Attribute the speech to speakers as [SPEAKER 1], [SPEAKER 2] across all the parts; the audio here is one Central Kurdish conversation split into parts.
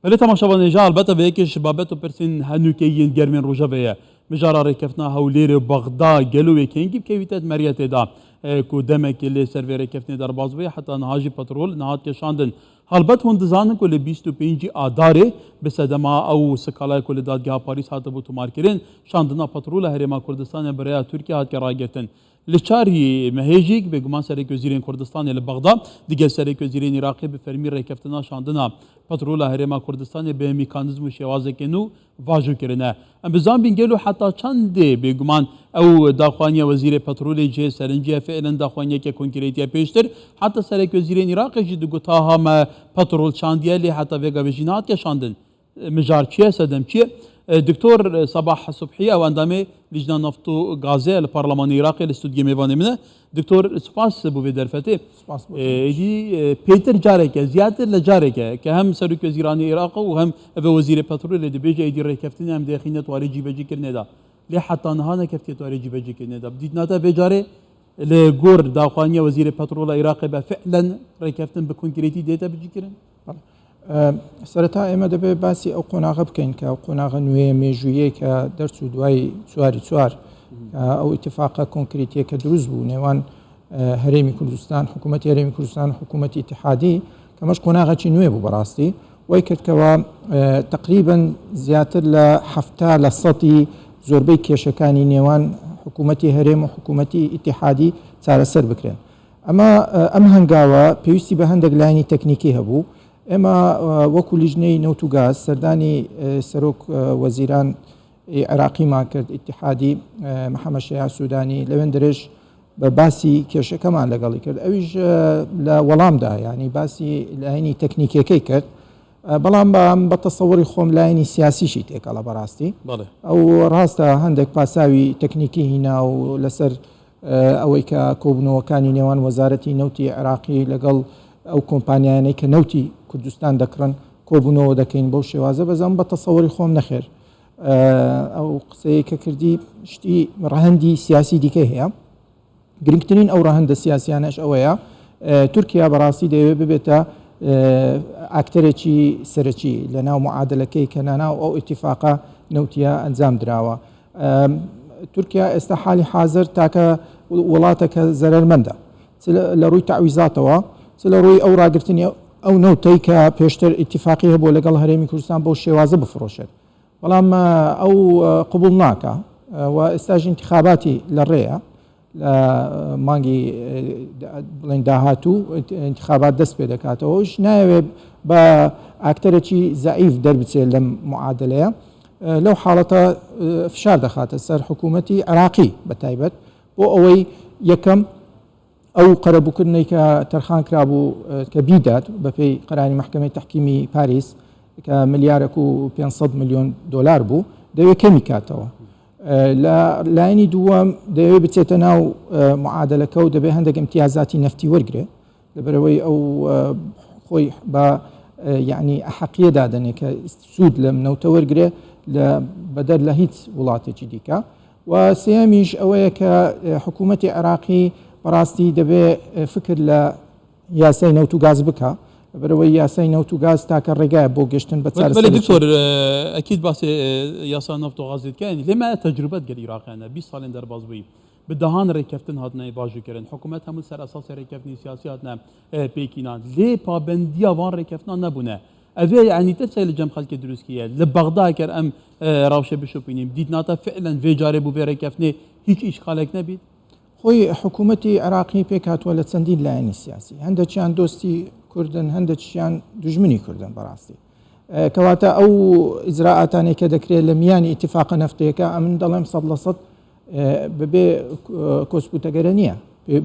[SPEAKER 1] Belê temaşevan hêja elbete vê yekê ji babet û pirsên henûkeyî yên germên rojevê ye. Mijara rêkeftina Hewlêrê û Bexda gelo wê kengî bikevîte di meriyetê de ku demekê lê ser vê rêkeftinê derbas bûye heta niha jî petrol nehat kişandin. Helbet hûn dizanin ku li 25 Adarê bi sedema ew sikalaya ku li Dadgeha Parîs hatibû tomarkirin şandina petrola Herêma Kurdistanê bi rêya Tirkiye hatiye ragirtin. Li çarî mehê jî bêguman Serekwezîrên Kurdistanê li Bexda digel Serekwezîrên Iraqê bi fermî rêkeftina şandina petrola Herêma Kurdistanê bi mîkanizm û şêwazeke nû vajo kirine. Em bi zanbîn gelo heta çendê bêguman ew daxwaniya Wezîrê Petrolê cihê serincî ye fêlen daxwaniyeke konkrêtî ye pêştir heta Serekwezîrên Iraqê jî digot ha me petrol şandiye lê heta vê gavê jî nehatiye şandin. Mijar çi ye, sedem çi ye? Doktor Sabah Subhî ew endamê Lijna Neft û Gazê ye li Parlemanê Iraqê li stûdyê mêvanê min e. Doktor spas bo vê derfetê.
[SPEAKER 2] Spas bo te.
[SPEAKER 1] Êdî pêtir careke, ziyatir li careke ke hem Serokwezîranê Iraqê û hem ev Wezîrê Petrolê dibêje êdî rêkeftinê em dêxîne warê cîbecîkirinê de. Lê heta niha nekeftiye warê cîbecîkirinê de. Bi dîtina te vê carê li gor daxwaniya Wezîrê Petrola Iraqê be fi'len rêkeftin bi konkrêtî dête bicîkirin?
[SPEAKER 2] سەرەتا ئێمە دەبێت باسی ئەو قۆناغە بکەین کە ئەو قۆناغە نوێ مێژوویەی کە دەرچوو دوای چواری چوار ئەو ئیتفاقە کۆنکریتیە کە دروست بوو نێوان هەرێمی کوردستان حکوومەتی هەرێمی کوردستان حکوومەتی ئیتحادی کەمەش قۆناغێکی نوێ بوو بەڕاستی وای کردکەوە تقریبا زیاتر لە هەفتا لە سەتی زۆربەی کێشەکانی نێوان حکوومەتی هەرێم و حکوومەتی ئیتحادی چارەسەر بکرێن. ئەمە ئەم هەنگاوە پێویستی بە هەندێک لایەنی تەکنیکی هەبوو. ئێمە وەکو لیژنەی نەوت و گاز سەردانی سەرۆک وەزیران عێراقیمان کرد ئیتحادی محەممەد شەیاع سوودانی لەوێن درێژ بە باسی کێشەکەمان لەگەڵی کرد ئەویش لە وەڵامدا ینی باسی لایەنی تەکنیکیەکەی کرد بەڵام بە تەسەوری خۆم لایەنی سیاسیشی تێکەڵە بەڕاستی ئەو ڕاستە هەندێک پاساوی تەکنیکی هینا و لەسەر ئەوەی کە کۆبوونەوەکانی نێوان وەزارەتی نەوتی عێراقی لەگەڵ ئەو کۆمپانیایانەی کە نەوتی کوردستان دەکڕن کۆبوونەوە دەکەین بەو شێوازە بەزەم بە تەسەوری خۆم نەخێر ئەو قسەیە کە کردی شتی ڕەهەندی سیاسی دیکە هەیە گرنگترین ئەو ڕەهەندە سیاسیانەش ئەوەیە تورکیا بەڕاستی دەیەوێت ببێتە ئاکتەرێکی سەرەکی لە ناو معادلەکەی کە ناناو ئەو ئیتیفاقە نەوتیە ئەنجام دراوە تورکیا ئێستا حالی حاضر تاکە وڵاتە کە زەرەرمەندە چ لە ڕووی تەعویزاتەوە چ لە ڕووی ئەو ڕاگرتنی ئەو نەوتەی کە پێشتر ئیتیفاقی هەبوو لەگەڵ هەرێمی کوردستان بەو شێوازە بفرۆشێت بەڵام ئەو قبوڵ ناکا و ئێستاش ئینتخاباتی لە ڕێیە لە مانگی بڵێن داهاتوو ئینتخابات دەست پێ دەکاتەوە ئەوش نایەوێت بە ئاکتەرێکی زەعیف دەربچێت لەم معادلەیە لەو حاڵەتە فشار دەخاتە سەر حکوومەتی عێراقی بە تایبەت بۆ ئەوەی یەکەم ئەو قەرەبووکردنەی کە تەرخان کرابوو کە بیدات بەپێی قەراری مەحکەمەی تەحکیمی پاریس کە ملیارێک و 500 میلیۆن دۆلار بوو دەوێت کەمی کاتەوە لە لایەنی دووەم دەیەوێت بچێتە ناو معادلەکە و دەبێت هەندێک امتیازاتی نەفتی وەرگێ لەبەرەوەی ئەو خۆی بە یعنی ئەحەقیە دادەنێ کە سوود لەم نەوتە وەرگێ لە بەدەر لە هیچ وڵاتێکی دیکە و سێیەمیش ئەوەیە کە حکوومەتی عێراقی بەڕاستی دەبێ فکر لە یاسای نەوت و گاز بکا لەبەرئەوەی یاسای نەوت و گاز تاکە ڕێگایە بۆ گەشتن بە
[SPEAKER 1] بەلێ
[SPEAKER 2] چارەسەرێکی.
[SPEAKER 1] دکتۆر ئەکید باسی یاسا نەفت و غازی دکەین لێ مە تەجروبەت گەل ئیراقیانە 20 سالێن دەرباز بووی bi dehan rêkeftin hatine êvajûkirin hikûmet hemû ser esasê rêkeftinê siyasî hatine pêkînan lê pabendiya van rêkeftinan nebûne Ev ê yanî tirsê li cem xelkê dirûst kiriye. Li Bexda eger em rewşê bişopînîn, dîtina te fi'len vê carê bo vê rêkeftinê hîç îşxalek nebît?
[SPEAKER 2] خۆی حکوومەتی عێراقی پێکهاتووە لە چەندین لایەنی سیاسی، هەندێکیان دۆستی کوردن، هەندێکیشیان دوژمنی کوردن بەڕاستی. کەواتە ئەو ئیجرائاتانەی کە دەکرێت لە میانی ئیتیفاقە نەفتیەکە ئەمن دەڵێم سەد لە سەد بەبێ کۆسپ و تەگەرە نییە.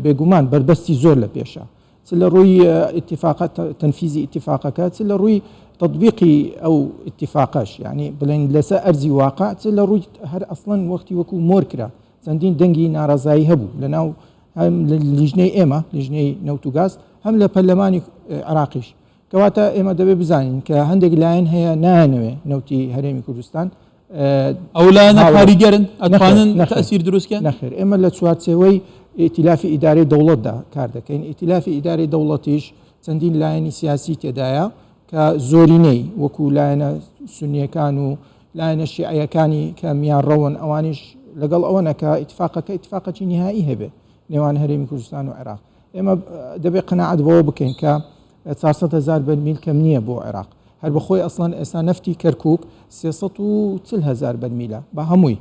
[SPEAKER 2] بێگومان بەربەستی زۆر لە پێشە. چ لە ڕووی ئیتیفاقە تەنفیزی ئیتیفاقەکە چ لە ڕووی تطبیقی ئەو ئیتیفاقەش یعنی بڵێن لەسەر ئەرزی واقع چ لە ڕووی هەر ئەسڵەن وەختی وەکو مۆر کرا چەندین دەنگی ناڕەزایی هەبوو لە ناو هەم لە لیژنەی ئێمە لیژنەی نەوت و گاز هەم لە پەرلەمانی عێراقیش کەواتە ئێمە دەبێت بزانین کە هەندێک لایەن هەیە نایانەوێ نەوتی هەرێمی کوردستان
[SPEAKER 1] ئەو لایەنە کاریگەرن ئەتوانن تەئسیر دروست کەن؟
[SPEAKER 2] نەخێر ئێمە لە چوارچێوەی ئیتیلافی ئیدارەی دەوڵەتدا کار دەکەین ئیتیلافی ئیدارەی دەوڵەتیش چەندین لایەنی سیاسی تێدایە. کە زۆرینەی وەکو لایەنە سونیەکان و لایەنە شیعەکانی کە میانڕەون ئەوانیش لەگەڵ ئەوەنە کە ئیتفاقەکە ئیتفاقەکی نیهایی هەبێ نێوان هەرێمی کوردستان و عێراق. ئێمە دەبێ قەناعەت بەوە بکەین کە 400 هەزار بەرمیل کەم نییە بۆ عێراق. هەر بەخۆی ئەسڵەن ئێستا نەفتی کەرکوک 340 هەزار بەرمیلە بە هەمووی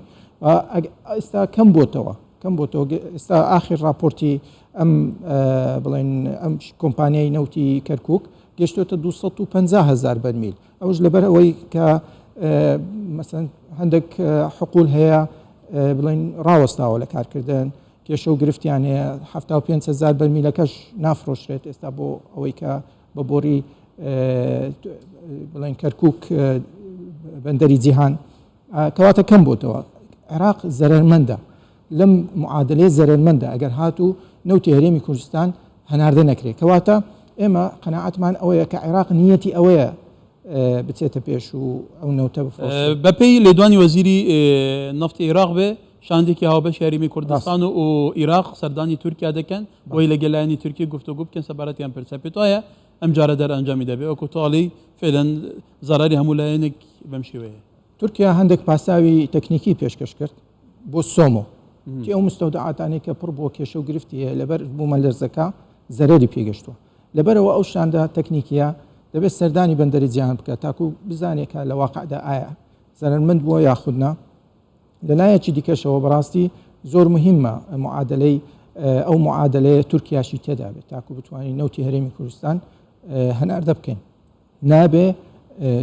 [SPEAKER 2] ئێستا کەم بۆتەوە کەم بۆتەوە ئێستا ئاخر راپۆرتی ئەم بڵێن ئەم کۆمپانیای نەوتی کەرکوک گەشتۆتە 250 هەزار بەرمیل ئەوش لەبەر ئەوەی کە مەسەن هەندێک حقول هەیە بڵێن ڕاوەستاوە لە کارکردن کێشە و گرفتیان هەیە 75 هزار بەرمیلەکەش نافرۆشرێت ئێستا بۆ ئەوەی کە بە بۆری بڵێن کەرکک بەندەری جیهان کەواتە کەم بۆتەوە عێراق زەرەرمەندە لەم معادلەیە زەرەرمەندە ئەگەر هاتوو نەوتی هەرێمی کوردستان هەناردە نەکرێت کەواتە ئێمە قەناعەتمان ئەوەیە کە عێراق نیەتی ئەوەیە بچێتە پێش و ئەو نەوتە بفرۆشێت.
[SPEAKER 1] بەپێی لێدوانی وەزیری نەفتی عێراق بێ، شاندێکی هاوبەشی هەرێمی کوردستان و عێراق سەردانی تورکیا دەکەن بۆی لەگەل لایەنی تورکی گفتوگۆ بکەن سەبارەت یان پرسە. پێت وایە ئەمجارە دەرئەنجامی دەبێ؟ وەکو تۆ ئەڵێی فعلەن زەرەری هەموو لایەنێک بەم شێوەیە.
[SPEAKER 2] تورکیا هەندێک پاساوی تەکنیکی پێشکەش کرد بۆ سۆمۆ تی ئەو مستەودەعاتانەی کە پڕ بۆ کێشە و گرفتی هەیە لەبەر بوومەلەرزەکە زەرەری پێگەشتووە لەبەرەوە ئەو شاندە تەکنیکیە دەبێت سەردانی بەندەری جیهان بکات تاکو بزانێت کە لە واقعدا ئایا زەرەرمەند بووە یاخود نا لەلایەکی دیکەشەوە بەڕاستی زۆر مهمە معادلەی ئەو معادلەیە تورکیاشی تێدا بێت تاکو بتوانین نەوتی هەرێمی کوردستان هەناردە بکەین نابێ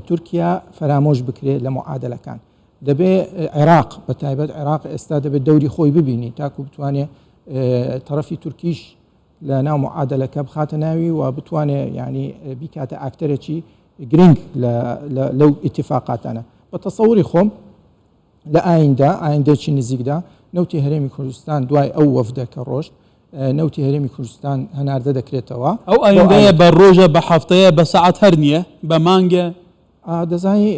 [SPEAKER 2] تورکیا فەرامۆش بکرێت لە معادلەکان. دەبێ عێراق بە تایبەت عێراق ئێستا دەبێت دەوری خۆی ببینی تاکو بتوانێ تەرەفی تورکیش لە ناو معادلەکە بخاتە ناوی و بتوانێ یعنی بیکاتە ئاکتەرێکی گرنگ لەو ئیتفاقاتانە. بە تەسەوری خۆم لە ئایندە، ئایندەیەکی نزیکدا، نەوتی هەرێمی کوردستان دوای ئەو وەفدە کە ڕۆشت، نەوتی هەرێمی کوردستان هەناردە دەکرێتەوە.
[SPEAKER 1] ئەو ئایندەیە بە ڕۆژە، بە هەفتەیە، بە سەعات هەر نییە، بە مانگە؟
[SPEAKER 2] دەزانی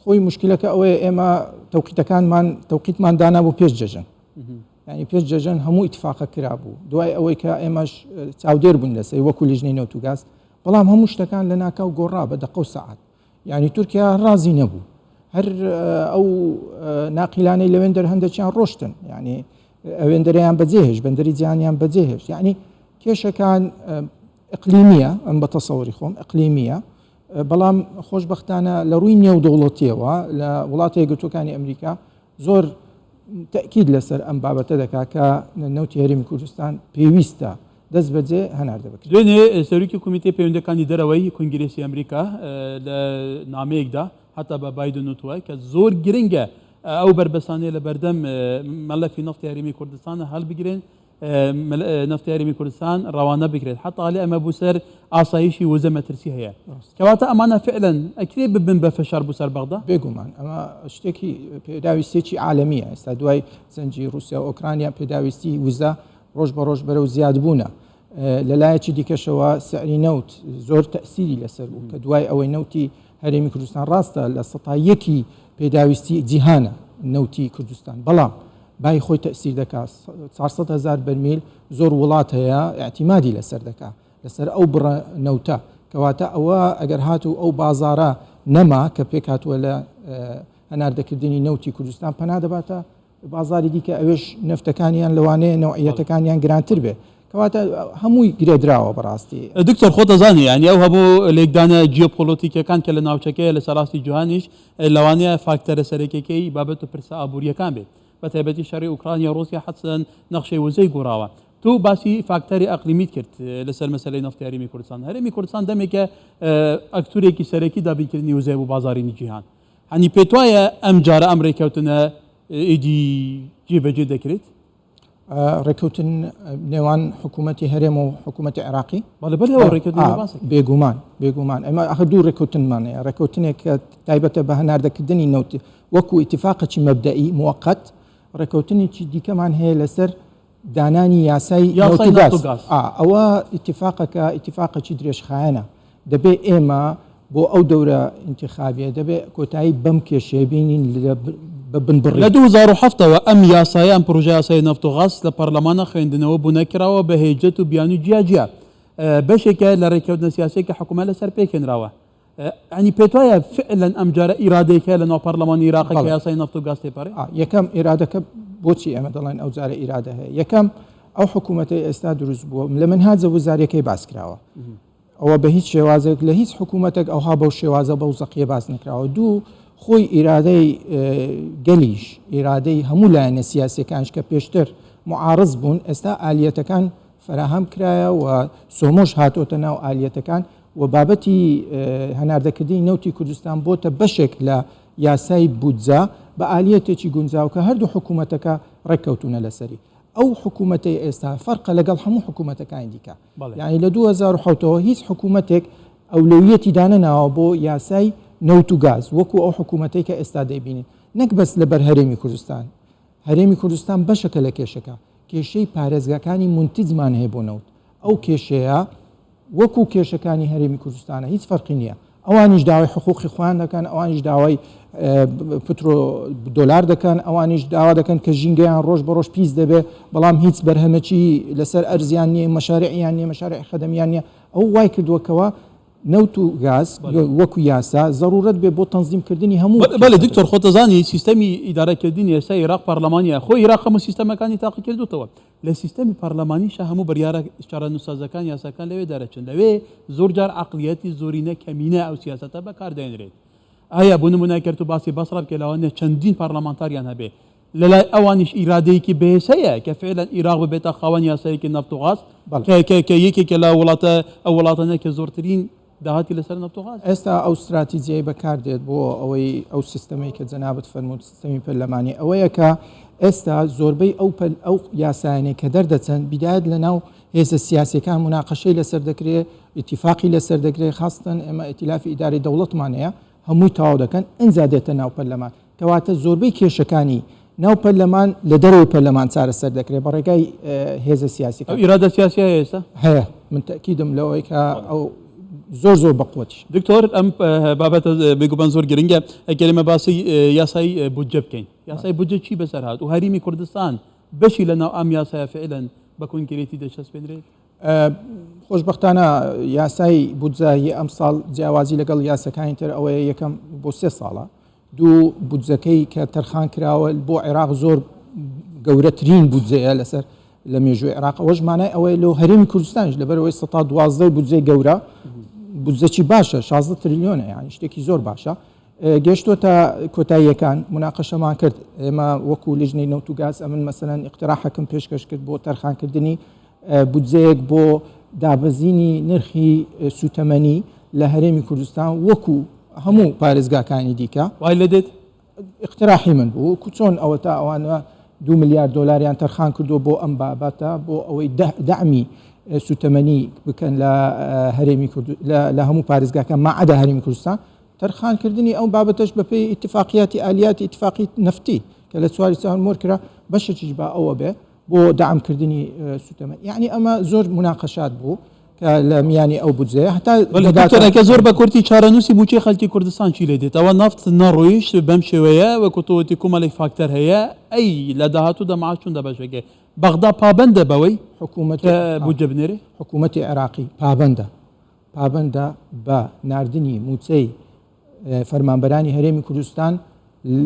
[SPEAKER 2] خۆی موشکیلەکە ئەوەیە ئێمە تەوقیتەکانمان، تەوقیتمان دانابوو پێش جەژن. یانی پێش جەژن هەموو ئیتفاقە کرابوو. دوای ئەوەی کە ئێمەش چاودێر بووین لەسەری وەکوو لیژنەی نەوت و گاز، بەڵام هەموو شتەکان لەناکاو گۆڕا بە دەقە و سەعات. یانی تورکیا ڕازی نەبوو هەر ئەو ناقیلانەی لەوێندەر هەندێکیان ڕۆشتن یعنی ئەوێندەریان بەجێهێش بەندەری جیهانیان بەجێهێشت یعنی کێشەکان ئەقلیمیە ئەم بە تەسەوری خۆم ئەقلیمیە بەڵام خۆشببختانە لە ڕووی نێودەوڵەتیەوە لە وڵاتە یەکگرتووەکانی ئەمریکا زۆر تەئکید لەسەر ئەم بابەتە دەکات کە نەوتی هەرێمی کوردستان پێویستە دەست بەجێ هەناردە بکرێت.
[SPEAKER 1] دوێنێ سەرۆکی کۆمیتەی پەیوەندییەکانی دەرەوەی کۆنگرێسی ئەمریکا لە نامەیەکدا هەتا بە بایدن وتووە کە زۆر گرنگە ئەو بەربەستانەی لە بەردەم مەلەفی نەفتی هەرێمی کوردستانە هەڵبگرێن نەفتی هەرێمی کوردستان ڕەوانە بکرێت حتا لێ ئەمە بۆ سەر ئاسایشی وزە مەترسی هەیە کەواتە ئەمانە فعلەن ئەکرێ ببن بە فشار بۆ سەر بەغدا؟
[SPEAKER 2] بێگومان ئەمە شتێکی پێداویستێکی عالەمیە ئێستا دوای جەنگی ڕووسیا و ئۆکرانیا پێداویستی وزە ڕۆژ بە ڕۆژ بەرەو زیادبوونە لەلایەکی دیکەشەوە سعری نەوت زۆر تەسیری لەسەر بوو کە دوای ئەوەی نەوتی هەرێمی کوردستان ڕاستە لە سەتا یەکی پێداویستی جیهانە نەوتی کوردستان بەڵام بای خۆی تەسیر دەکات 400 هزار بەرمیل زۆر وڵات هەیە اعتیمادی لەسەر دەکات لەسەر ئەو بڕە نەوتە کەواتە ئەوە ئەگەر هاتوو ئەو بازارە نەما کە پێکهاتووە لە هەناردەکردنی نەوتی کوردستان پەنا دەباتە بازاری دیکە ئەوێش نەفتەکانیان لەوانەیە نەوعیەتەکانیان گرانتر بێ کەواتە هەمووی گرێدراوە بەڕاستی.
[SPEAKER 1] دکتۆر خۆت ئەزانی یانی ئەو هەموو لێکدانە جیۆپۆلۆتیکیەکان کە لە ناوچەکەیە لەسەر ئاستی جیهانیش لەوانەیە فاکتەرە سەرەکیەکەی بابەت و پرسە ئابووریەکان بێت بە تایبەتی شەڕی ئوکرانیا ڕووسیا حەتسەن نەخشەی وزەی گۆڕاوە تۆ باسی فاکتەری ئەقلیمیت کرد لەسەر مەسەلەی نەفتی هەرێمی کوردستان هەرێمی کوردستان دەمێکە ئەکتورێکی سەرەکی دابینکردنی وزەیە بۆ بازاڕی جیهان هەنی پێتوایە ئەم جارە ئەم رێککەوتنە ئیدی جێبەجێ دەکرێت؟
[SPEAKER 2] ڕێککەوتن نێوان حکوومەتی هەرێم و حکوومەتی عێراقی؟
[SPEAKER 1] بەڵێ بەڵێ ئەو ڕێککەوتنە باس دەکەین.
[SPEAKER 2] بێگومان بێگومان ئێمە ئەخر دوو ڕێککەوتنمان هەیە ڕێککەوتنێک کە تایبەتە بە هەناردەکردنی نەوت وەکو ئیتیفاقێکی مەبدەئی موەقەت ڕێککەوتنێکی دیکەمان هەیە لەسەر دانانی یاسای
[SPEAKER 1] یاسای نەوت و گاز.
[SPEAKER 2] ئەوە ئیتیفاقەکە ئیتیفاقێکی درێژخایەنە، دەبێ ئێمە بۆ ئەو دەورە ئینتیخابیە دەبێ کۆتایی بەم کێشەیە بینین بە بنبڕی.
[SPEAKER 1] لە 2007 ەوە ئەم یاسایە، ئەم پڕۆژە یاسای نەفت و غاز لە پەڕلەمانە خوێندنەوە بۆ نەکراوە بە هێجەت و بیانووی جیا جیا. بەشێکە لە ڕێککەوتنە سیاسیەکە حکومەت لەسەر پێکهێنراوە. یانی پێت وایە فعلەن ئەم جارە ئیرادەیەک هەیە لەناو پەرلەمانی عێراق کە
[SPEAKER 2] بەڵێ.
[SPEAKER 1] یاسای نەفت و گاز تێپەڕێ؟
[SPEAKER 2] یەکەم ئیرادەکە بۆچی ئێمە دەڵێن ئەو جارە ئیرادە هەیە؟ یەکەم ئەو حکوومەتەی ئێستا دروست بووە لە منهاجە وزاریەکەی باس کراوە. ئەوە بە هیچ شێوازێک لە هیچ حکوومەتێک ئەوها بەو شێوازە بەو زەقیە باس نەکراوە. دوو خۆی ئیرادەی گەلیش ئیرادەی هەموو لایەنە سیاسیەکانش کە پێشتر معارض بوون ئێستا ئالیەتەکان فەراهەم کرایە و سۆمۆش هاتۆتە ناو ئالیەتەکان و بابەتی هەناردەکردنی نەوتی کوردستان بۆتە بەشێک لە یاسای بودجە بە ئالیەتێکی گونجاو کە هەردوو حکوومەتەکە ڕێککەوتوونە لەسەری. ئەو حکوومەتەی ئێستا فەرقە لەگەڵ هەموو حکوومەتەکانی دیکە. یانی لە 2007 ەوە هیچ حکوومەتێک ئەولەویەتی دانەناوە بۆ یاسای نەوت و گاز وەکو ئەو حکوومەتەی کە ئێستا دەیبینین. نەک بەس لەبەر هەرێمی کوردستان. هەرێمی کوردستان بەشەکە لە کێشەکە. کێشەی پارێزگاکانی مونتیجمان هەیە بۆ نەوت. ئەو کێشەیە وەکو کێشەکانی هەرێمی کوردستانە هیچ فەرقی نییە. ئەوانیش داوای حقوقی خۆیان دەکەن، ئەوانیش داوای پترۆ دۆلار دەکەن، ئەوانیش داوا دەکەن کە ژینگەیان ڕۆژ بە ڕۆژ پیس دەبێ، بەڵام هیچ بەرهەمەکی لەسەر ئەرزیان نییە، مەشارعیان نییە، مەشارع خەدەمیان نییە. ئەو وای کردووە کەوا نەوت و گاز وەکو یاسا زەرورەت بێ بۆ تەنزیمکردنی هەموو
[SPEAKER 1] بەڵێ دکتۆر خۆت دەزانی سیستەمی ئیدارەکردنی ئێستا ئیراق پەرلەمانیە، خۆی ئیراق هەموو سیستەمەکانی تاقیکردووتەوە، لە سیستەمی پەرلەمانیشا هەموو بڕیارە چارەنووسسازەکان یاساکان لەوێ دەرەچن، لەوێ زۆر جار عەقڵیەتی زۆرینە کەمینە ئەو سیاسەتە بەکاردێنرێت. ئایا بۆ نموونە گەر تۆ باسی بەسڕە بکەی لەوانەیە چەندین پەرلەمانتاریان هەبێ لەلای ئەوانیش ئیرادەیەکی بەهێز هەیە کە فعلا ئیراق ببێتە خاوەن یاسایەکی نەفت و غاز کە کە کە یەکێکە لە وڵاتە ئەو وڵاتانە کە زۆرترین داهاتی لەسەر نەفت و غاز.
[SPEAKER 2] ئێستا ئەو ستراتیجیەی بەکار دێت بۆ ئەوەی ئەو سیستەمەی کە جەنابت فەرمووت سیستەمی پەرلەمانی ئەوەیە کە ئێستا زۆربەی ئەو ئەو یاسایانەی کە دەردەچن بیدایەت لەناو هێزە سیاسیەکان موناقەشەی لەسەر دەکرێ ئیتیفاقی لەسەر دەکرێ خاستەن ئێمە ئیتیلافی ئیدارەی دەوڵەتمان هەیە هەمووی تەواو دەکەن ئینجا دێتە ناو پەرلەمان کەواتە زۆربەی کێشەکانی ناو پەرلەمان لە دەرەوەی پەرلەمان چارەسەر دەکرێت بە ڕێگای هێزە سیاسیەکان.
[SPEAKER 1] ئەو ئیرادە سیاسیە هەیە ئێستا؟
[SPEAKER 2] هەیە، من تەئکیدم لەوەی کە ئەو زۆر زۆر بەقوەتیشە.
[SPEAKER 1] دکتۆر ئەم بابەتە بێگومان زۆر گرنگە، ئەگەر ئێمە باسی یاسای بودجە بکەین، یاسای بودجە چی بەسەر هات و هەریمی کوردستان بەشی لەناو ئەم یاسایە فعلەن بە کۆنکرێتی دەچەسپێنرێت؟
[SPEAKER 2] خۆشبەختانە یاسای بودجە ی ئەمساڵ جیاوازی لەگەڵ یاسەکانی تر ئەوەیە یەکەم بۆ سێ ساڵە، دوو بودجەکەی کە تەرخان کراوە بۆ عێراق زۆر گەورەترین بودجەیە لەسەر لە مێژووی عێراق ئەوەش مانای ئەوەیە لۆ هەرێمی کوردستانیش لەبەرەوەی سەتا دوازدەی بودجەی گەورە بودجەکی باشە 16 تریلیۆنە یانی شتێکی زۆر باشە گەشتۆتە کۆتاییەکان مناقەشەمان کرد ئێمە وەکو لیژنەی نەوت و گاز ئەمن مەسەلەن ئیقتراحەکم پێشکەش کرد بۆ تەرخانکردنی بودجەیەک بۆ دابەزینی نرخی سوتەمەنی لە هەرێمی کوردستان وەکو هەموو پارێزگاکانی دیکە.
[SPEAKER 1] وای لێ دێت؟
[SPEAKER 2] ئیقتراحی من بوو وەکو چۆن ئەوەتا ئەوانە دوو ملیار دۆلاریان تەرخان کردووە بۆ ئەم بابەتە بۆ ئەوەی دەعمی سوتەمەنی بکەن لە هەرێمی کورد لە هەموو پارێزگاکان ما عدا هەرێمی کوردستان تەرخانکردنی ئەو بابەتەش بەپێی ئیتفاقیاتی ئالیاتی ئیتفاقی نەفتی کە لە چواری ساڵ مۆر کرا بەشێکیش با ئەوە بێ بۆ دەعم کردنی سوتەمەنی یعنی ئەمە زۆر مناقەشات بوو کە لە میانی ئەو بودجەیە هەتا
[SPEAKER 1] بەڵێ دکتۆر ئەگە زۆر بە کورتی چارەنووسی مووچەی خەڵکی کوردستان چی لێ دێت ئەوە نەفت نەڕۆیشت بەم شێوەیە وەکو تۆ وتی کۆمەڵێک فاکتەر هەیە ئەی لە داهاتوودا معاش چۆن دابەش دەکرێت بەغدا پابەندە بەوەی
[SPEAKER 2] حکوومەت
[SPEAKER 1] کە بودجە بنێرێ؟
[SPEAKER 2] حکوومەتی عێراقی پابەندە پابەندە بە ناردنی مووچەی فەرمانبەرانی هەرێمی کوردستان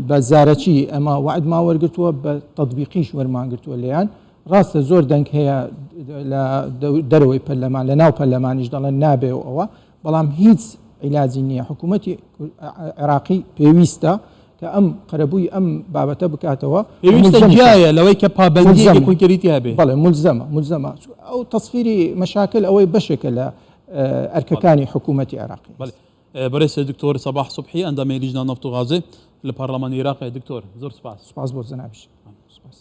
[SPEAKER 2] بە زارەکی ئەمە وەعدمان وەرگرتووە بە تەطبیقیش وەرمانگرتووە لێیان ڕاستە زۆر دەنگ هەیە لە دەرەوەی پەرلەمان لە ناو پەرلەمانیش دەڵێن نابێ و ئەوە بەڵام هیچ عیلاجی نییە حکوومەتی عێراقی پێویستە کە ئەم قەرەبووی ئەم بابەتە بکاتەوە
[SPEAKER 1] پێویستە جیایە لەوەی کە پابەندییەکی کۆنکرێتی هەبێ
[SPEAKER 2] بەڵێ ملزەمە ملزەمە ئەو تەسفیری مەشاکل ئەوەی بەشێکە لە ئەرکەکانی حکوومەتی عێراقی.
[SPEAKER 1] بەڕێز دکتۆر سەباح سوبحی ئەندامی لیژنە نەفت و غازێ لە پەرلەمانی عێراق دکتۆر زۆر سپاس.
[SPEAKER 2] سپاس بۆ جەنابیش. سپاس.